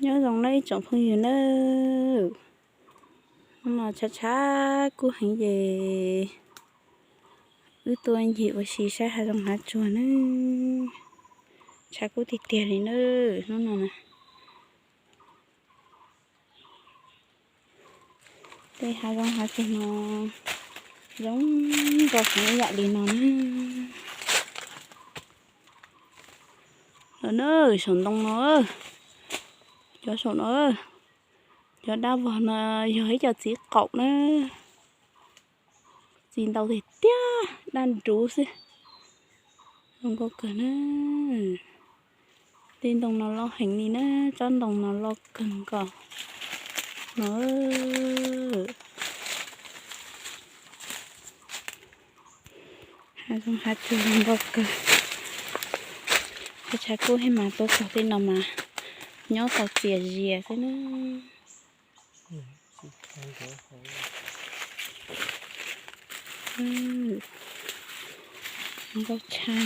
Nyob zoo nawb ib tsoom phooj ywg nawb. Hnub no tshav tshav kub heev ces wb tuaj ncig ua si saib hav zoov hav tsuag nawb. Tshav kub tiag tiag li nawb hnub no na. Tej hav zoov hav tsuag no zoo nkauj heev ib yam li no na. Los na, saum ntoo no, cov saum no, cov dab vog no yog ib co txiv qaum na. Txiv ntau tiag tiag, daj nruv xwb. Zoo nkauj kawg na. Tej ntoo no loj heev li na, tsob ntoo no loj kawg nkaus no. Hav zoov hav tsuag zoo nkauj kawg. Tshav tshav kub thiab mas tuaj txog tej no mas nyob tau txias zias xwb na. Nkauj tshaj.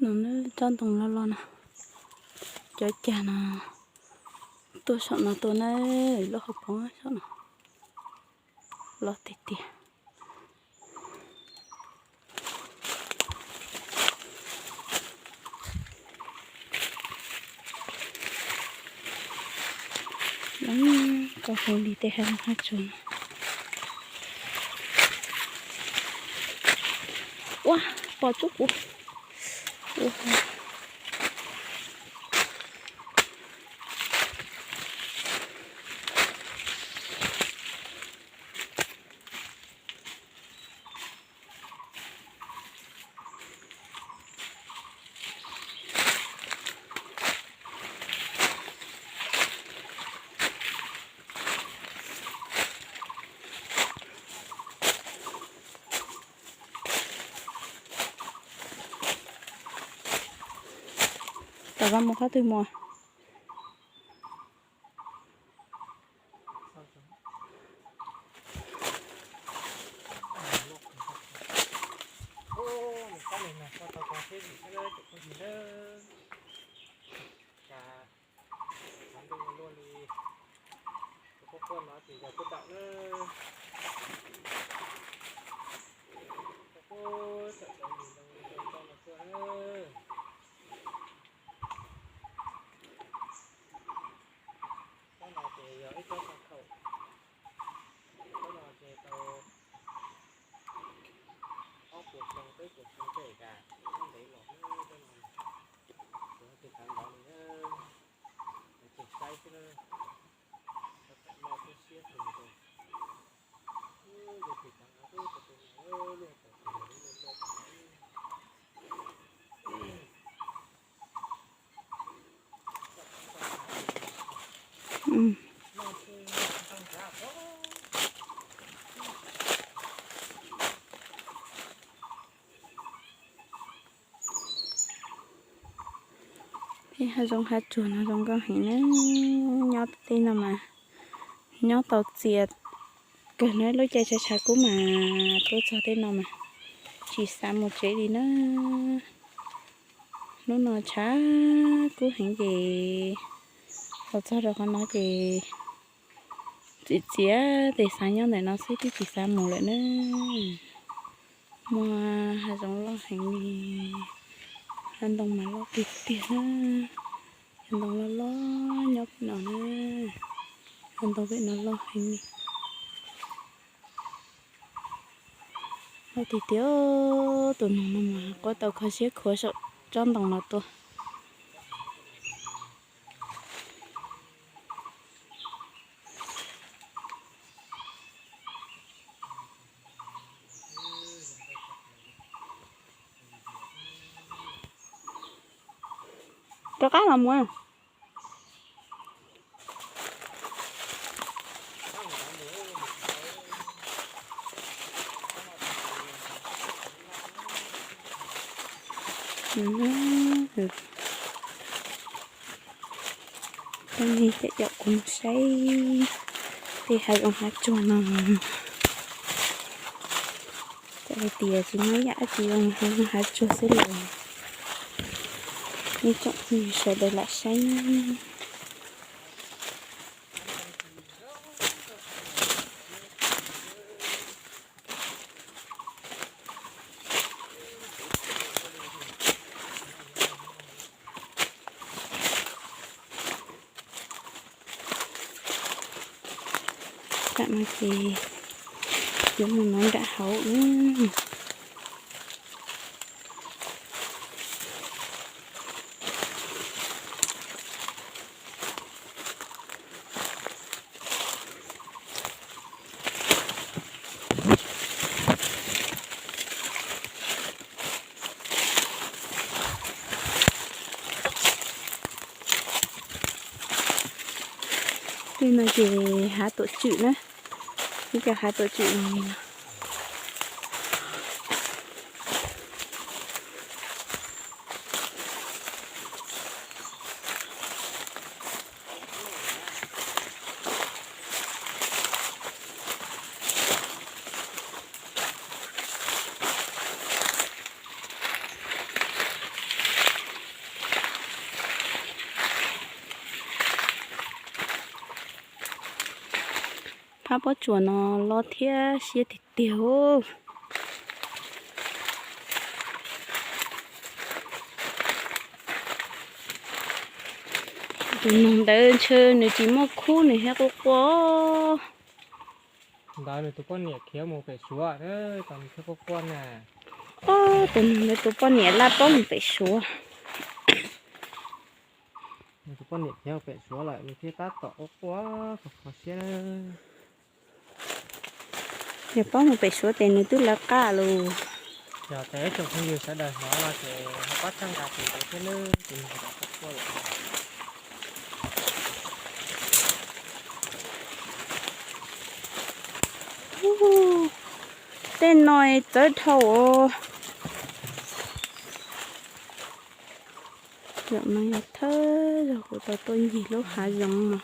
No tsob ntoo loj loj no, cov cag no tuaj saum no tuaj na, lub hauv paus saum no loj tiag tiag. Zoo nkauj heev li tej hav zoov hav tsuag no. Ua, pom tsuj kuv. Tom no mus qhov twg mus? Qhov ntuj luaj li, tus quaj quaj no ces yog kuj dawm na. Quaj quaj tawm tau ntsis ntoo ntoo ntoo no tuaj na. Tsob no ces yog ib tsob paj khaum. Tsob no ces tau ob puas xyoo peb puas xyoo tej kas ntev los na. Tsob no ces tsis tav nrov li na, ces saib xwb na. Tau tam loj thiab siab kawg nkaus. Yog tis tav no tus tus no lub hauv paus loj loj. Tej hav zoov hav tsuag no zoo nkauj heev na, nyob tej no mas nyob tau txias kawg na, lub caij tshav tshav kub mas tuaj txog tej no mas tsis xav mus tsev li na. Hnub no tshav kub heev ces los txog rau qhov no ces txias txias tes xav nyob ntawm no xwb twb tsis xav mus lawm na. Muaj hav zoov loj heev li, hav ntoo mas loj tiag tiag na. Hav ntoo loj loj nyob pem no na, hav ntoo pem no loj heev li. Loj tiag tiag, tus noog no mas quaj tau kho siab khuav saum tsob ntoo no tuaj. Rov qab los mus. Coj nej caum kuv mus saib tej hav zoov hav tsuag no. Txawm hais tias tsis muaj ib yam dab tsi zoo, hav zoov hav tsuag xwb los nej tsoom phooj ywg sawv daws lam saib na. Tam no ces yuav mus no nram hauv na. Tej no ces hav tuam tswm na, ib co hav tuam tswm no. Phab pob tsuas no loj thiab siab tiag tiag os. Tus noog ntawd ntshe nws tsis muaj khub nws thiaj quaj quaj. Ntawd nws tus poj niam khiav mus pem Suav, tus noog ntawd tus poj niam laj paub mus pem Suav. Nws tus poj niam khiav pem Suav lawm nws thiaj tab tom quaj quaj kho kho siab. Yog paub mus pem Suav ces nws twb lawv qab lawm. Yog tias ib tsoom phooj ywg sawv daws hnov no ces ho pab txhawb nqa tus ntawd thiab nawb, tus noog ntawd quaj quaj lawm. Tej no txawv dhau os. Zaum no yog thawj zaug kuv tau tuaj ncig lub hav zoov no,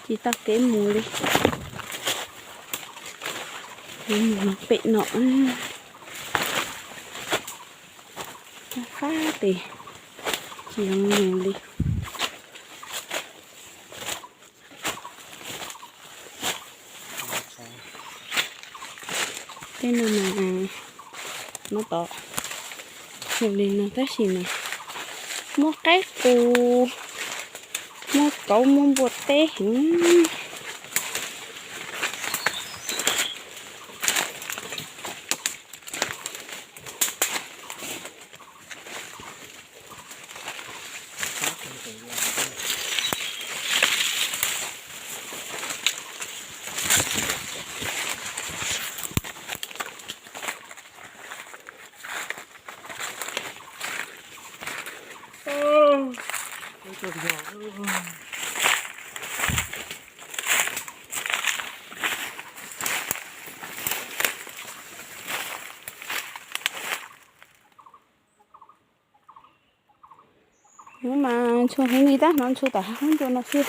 tsis tau kev mus li. Mus pem no fab tes tsis zoo mus li. Tej no mas no tod zoo li no tab sis mas muaj qaib qus, muaj kauv, muaj npua teb heev. Hnub mas ntshua heev li tab, hnov ntshua tom hav qab ncua no xwb.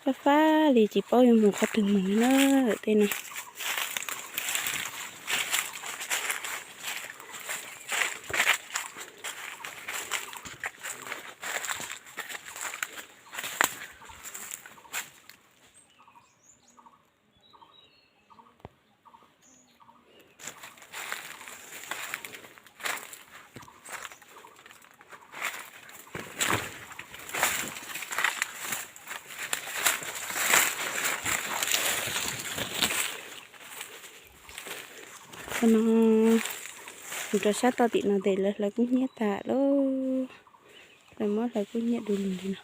Fab fab li tsis paub yuav mus qhov twg mus li na tej no. Qhov no mus rau sab toj tim no tes lawv hlawv kub hnyiab tas lauj. Lawv muab hlawv kub hnyiab du lug li no.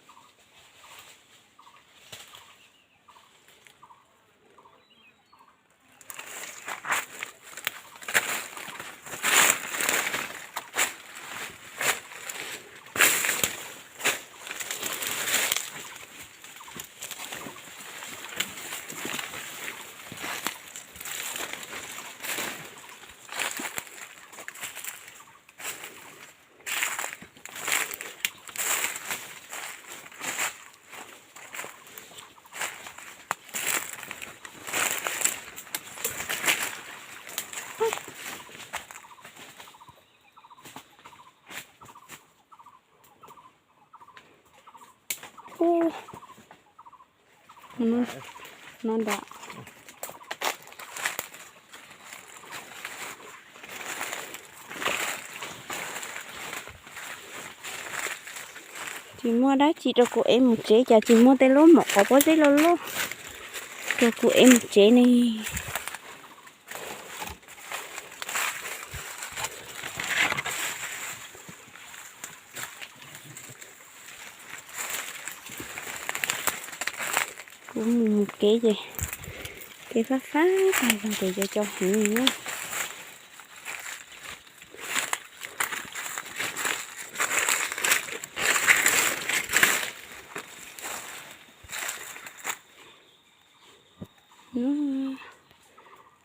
No nram. Tsis muaj dab tsi rau kuv ev mus tsev, cas tsis muaj tej lub maum qhov pob zeb loj loj rau kuv ev mus tsev ne. Kuv mus mus kev ces kev fab fab tag zog ces cov cov heev na.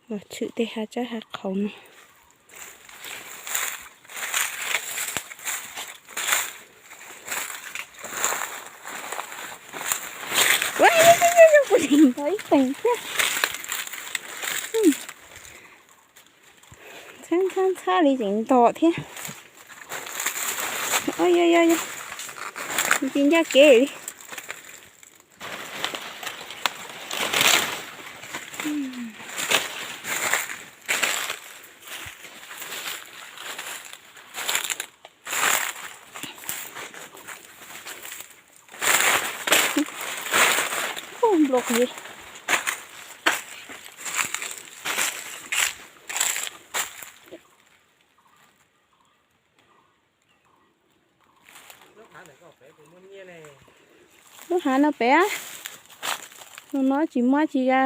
Los tshwm tej hav tsab hav qhaus no. Kuv tseem ntog ib teem thiab. Ntxhab ntxhab ntxhab li tseem ntog thiab. Yog yog yog, tsis ncaj kev li. Nplo qis. Lub hav no pem, lub no tsis muaj tsis ya.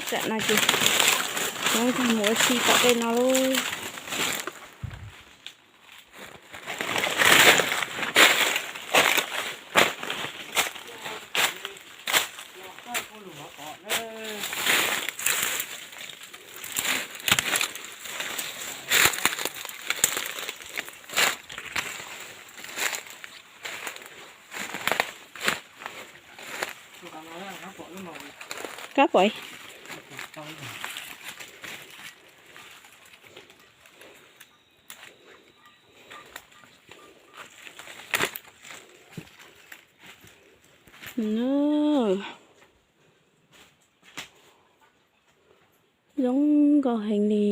Tsam no ces mus ua si tom tej no lauj. Kab pom. Zoo nkauj heev li.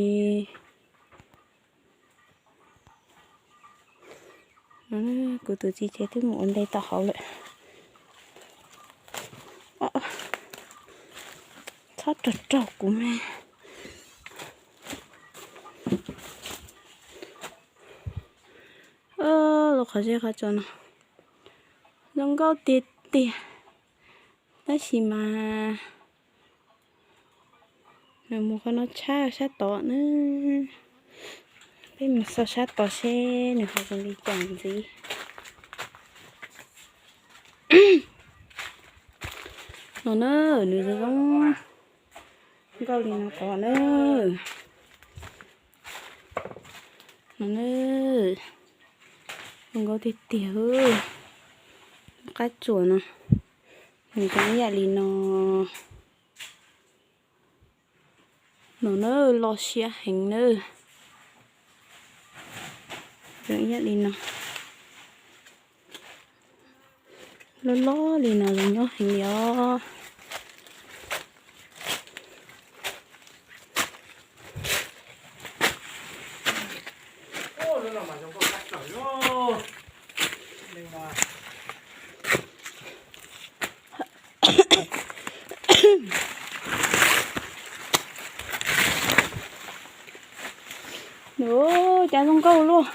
Kuv tus txiv tsev twb mus ua ntej tau hauv lawm. Txhob raug raug kuv me. Los qhov zeb qhov tsos no zoo nkauj tiag tiag, tab sis mas nws mus qhov no tshab sab tod na. Peb mus xauj sab tod seb nws ho zoo li cas ntxiv. No na, nws zoo nkauj li no tod na. No na, zoo nkauj tiag tiag. Qab tsuas no nws zoo ib yam li no. No na, loj siab heev na. Zoo ib yam li no. Loj loj li no zoo nyob heev li os. Nws cas zoo nkauj luaj.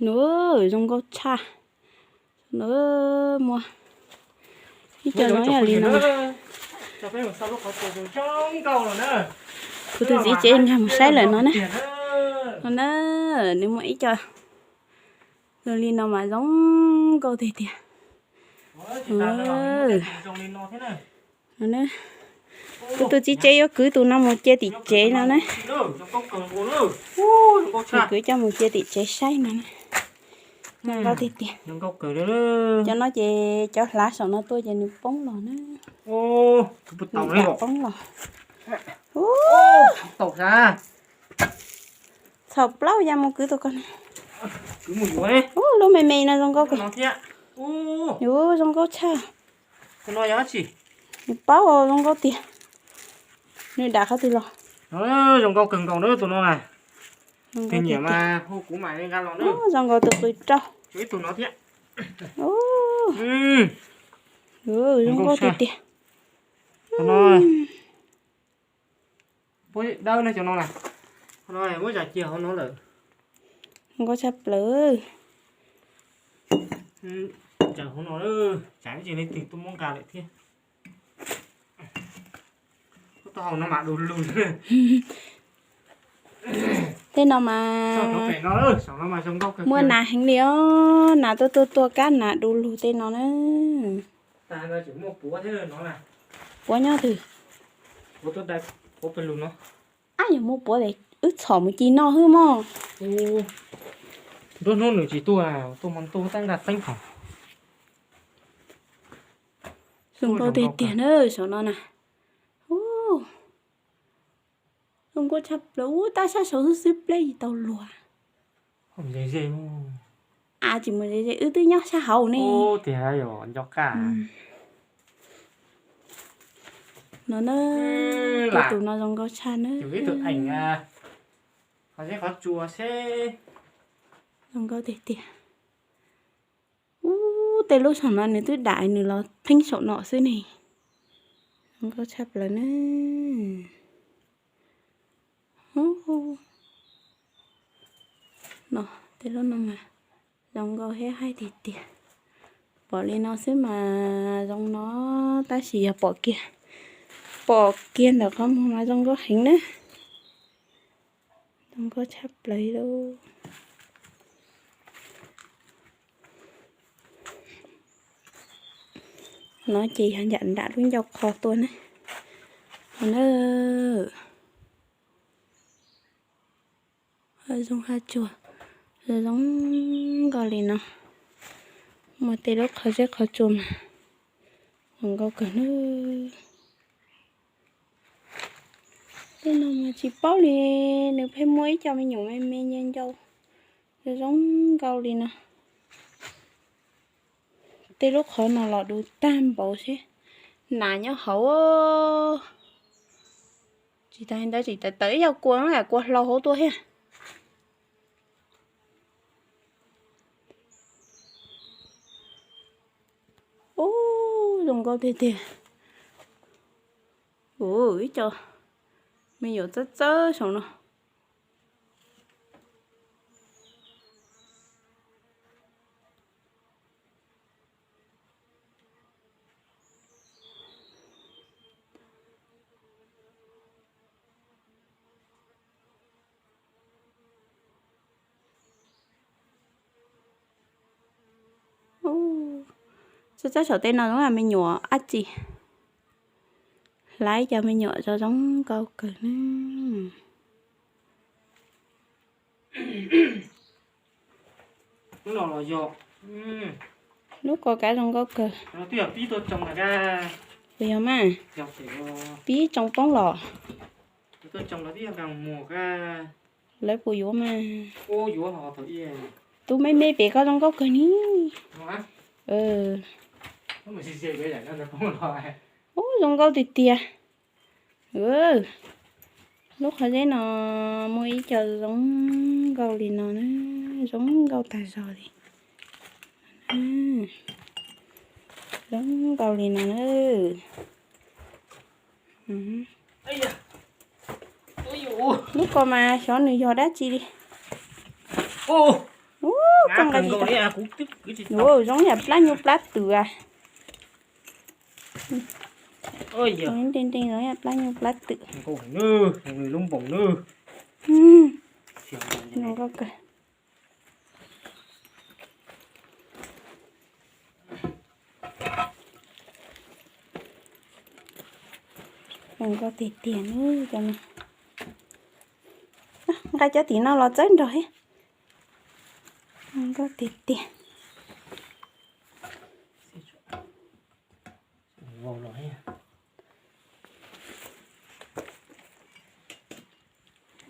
Nws zoo nkauj tshaj. Nws muaj ib co zoo yam li no. Kuv tus txiv tsev nkag mus saib lawm no na. No na, nws muaj ib co zoo li no mas zoo nkauj tiag tiag. Kuv tus txiv tsev yuav kwv tus no mus cia tim tsev no na. Kuv kwv coj mus cia tim tsev saib no na. Zoo nkauj tiag tiag. Zoo nkauj kawg li. Cov no ces cov hlav saum no tuaj ces nws poob los na. Nws poob los. Txhaum plaub ya mus kwv tus ko na. Ub, lub me me no zoo nkauj kawg. Yuav zoo nkauj tshaj. Nws paub zoo nkauj tiag. Nws dam qhov twg los? Zoo nkauj kawg nkaus na tus no na. Tus nyiam mas hu kuv mam li nqa los na. Zoo nkauj tus qws rau. Ib tug no thiab. Zoo nkauj tiag tiag. Puab dawb na cov no na. Qhov no muab zam cia hauv no lawm. Zoo nkauj tshaj plaws. Tsaws hauv no, tsam ib tsam leej twg tuaj muab nqa lawm thiab. Tuaj hauv no mas du lug. Tej no mas muaj nas heev li os, nas tuaj tuaj tuaj kab nas du lug tej no na. Puav nyob twg? Ab, yog muaj puav tes wb txhom mus ci noj xwb mog. Nruab hnub nws tsis tuaj, tuaj hmo ntuj tab nqa teeb hauv. Zoo nkauj tiag tiag na saum no na. Zoo nkauj tshaj plaws, tab sab saud xwb xwb pleb tsis tau luag. Av tsis mus ze ze, wb twb nyob sab hauv ne. Tiag yog nco qab. No na, tus no zoo nkauj tshaj na. Qhov zeb qhov tsua seb. Zoo nkauj tiag tiag. Ub, tej lub saum no nws twb dam nws los pheeb saum no xwb ne. Zoo nkauj tshaj plaws na. No, tej lub no mas zoo nkauj thiab haib tiag tiag. Pom li no xwb mas zoo no, tab sis yog pom kiag, pom kiag ntawm qhov muag mas zoo nkauj heev na. Zoo nkauj tshaj plaws li lauj. No ces yog nram nram lub ncauj qhov tuaj ne. Zoo haj tsuag, zoo nkauj li no. Muaj tej lub qhov zeb qhov tsua mas zoo nkauj kawg nawb. Tej no mas tsis paub li, nws pheej muaj ib co me nyuam me me ncau ncau zoo nkauj li no. Tej lub qhov no los du tag npaum seb, nas nyob hauv. Tsis tas li ntawd tseem tawm tawm ib co kua, kua hlau hauv tuaj thiab. Ub, zoo nkauj tiag tiag. Ub, ib co me nyuam txawb txawb saum no. Txawb txawb saum tej no zoo me nyuam dab tsi. Hlais cov me nyuam zoo zoo nkauj kawg na. Lub ko kav zoo nkauj kawg. Puas yog mas? Pib tsoo poob los. Lawv puas yuav mas? Tus me me pem ko zoo nkauj kawg ni. Ub, zoo nkauj tiag tiag. Lub qhov zeb no muaj ib co zoo nkauj li no na, zoo nkauj tag zog li. Zoo nkauj li no na. Lub ko mas xyov nws yog dab tsi li. Ub, koj nqa tsis tau. Ub, zoo yam plab nyuj plab twm a. Nteeg nteeg zoo yam plab nyuj plab twm. Zoo nkauj kawg. Zoo nkauj tiag tiag na cov no. Nqa cov tim no los txawb nrog thiab. Nkauj tiag tiag.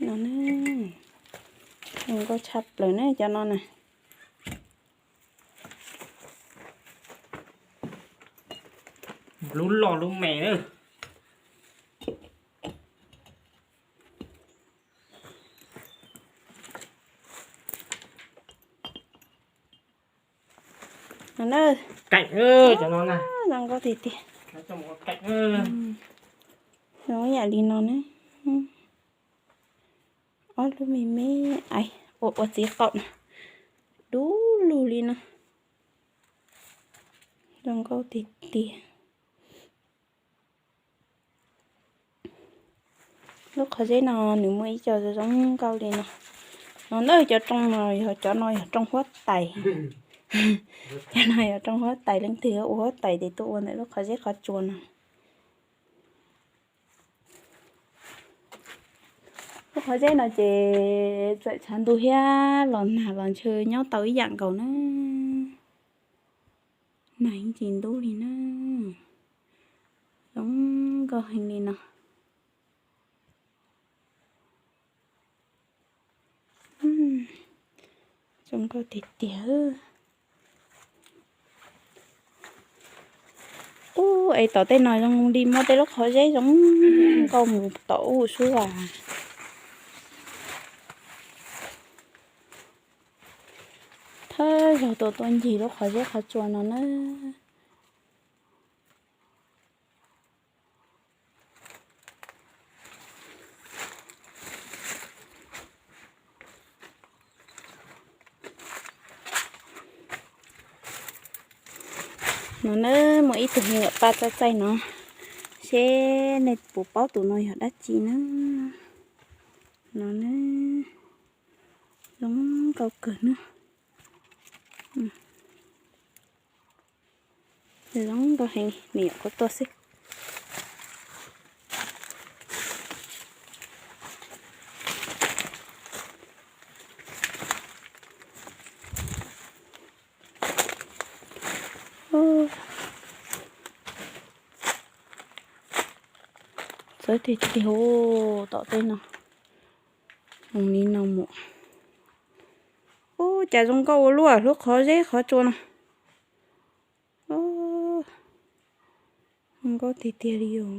No ne, zoo nkauj tshaj plaws ne cov no na. Lub loj lub me na. No na, zoo nkauj tiag tiag. Zoo yam li no ne. Ob lub me me, ua ua txiv qaum na, dub lug li no. Zoo nkauj tiag tiag. Lub qhov zeb no nws muaj ib co zoo nkauj li no. No na, cov rooj no yog, cov no yog rooj huab tais. Cov no yog rooj huab tais, leej twg ua huab tais ces tuaj ua ntawm lub qhov zeb qhov tsua no. Lub qhov zeb no ces txawm tshav ntuj thiab los nag los ntshe nyob tau ib yam nkaus na. Nag yeej tsis ntub li na. Zoo nkauj heev li no. Zoo nkauj tiag tiag. Ub, es tom tej no zoo li muaj tej lub qhov zeb zoo nkauj mus tom ub sub as. Thawj zaug tuaj tuaj ncig lub qhov zeb qhov tsua no na. No na, muaj ib tug me nyuam paj txaij txaij no, seb nej puas paub tus no yog dab tsi na. No na, zoo nkauj kawg na. Zoo nkauj heev, me nyuam qhuav tuaj xwb. Txawv tiag tiag, tom tej no, zoo li no mus. Ub, cas zoo nkauj ua luaj lub qhov zeb qhov tsua no. Zoo nkauj tiag tiag li os.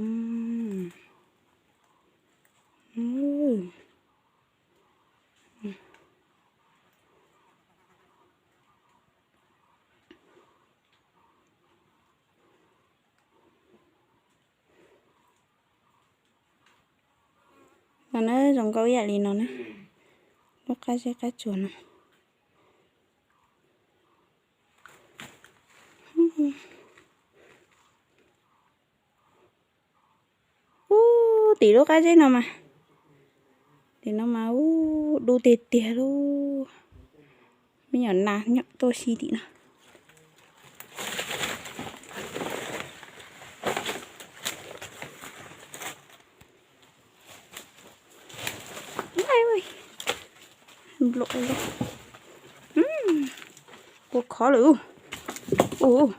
No na, zoo nkauj ib yam li no na, lub qab zeb qab tsuas no. Ub, tim lub qab zeb no mas, tim no mas ub, dub tiag tiag lauj. Me nyuam nas nyob tuaj si tim no. Nplua, kua khov lawm. Ub,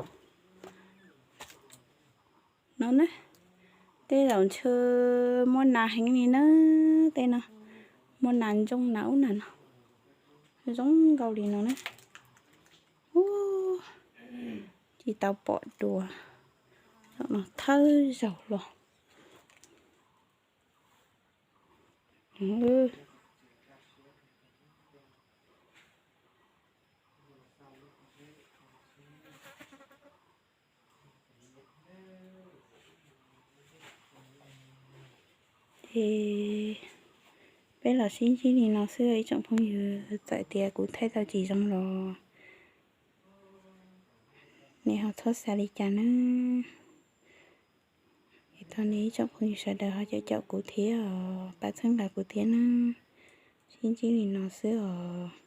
no na, tej zaum ntshe muaj nas heev li na, tej no muaj nas ntsooj nas ub nas no, zoo nkauj li no na. Ub, tsis tau pom dua, zaum no thawj zaug los. Ces peb los sib ntsib li no xwb ib tsoom phooj ywg, txawm tias kuv thaij tau tsis zoo los nej ho txhob xav li cas nawb. Es thov nej ib tsoom phooj ywg sawv daws ho caum caum kuv thiab os, pab txhawb nqa kuv thiab nawb. Sib ntsib li no xwb os.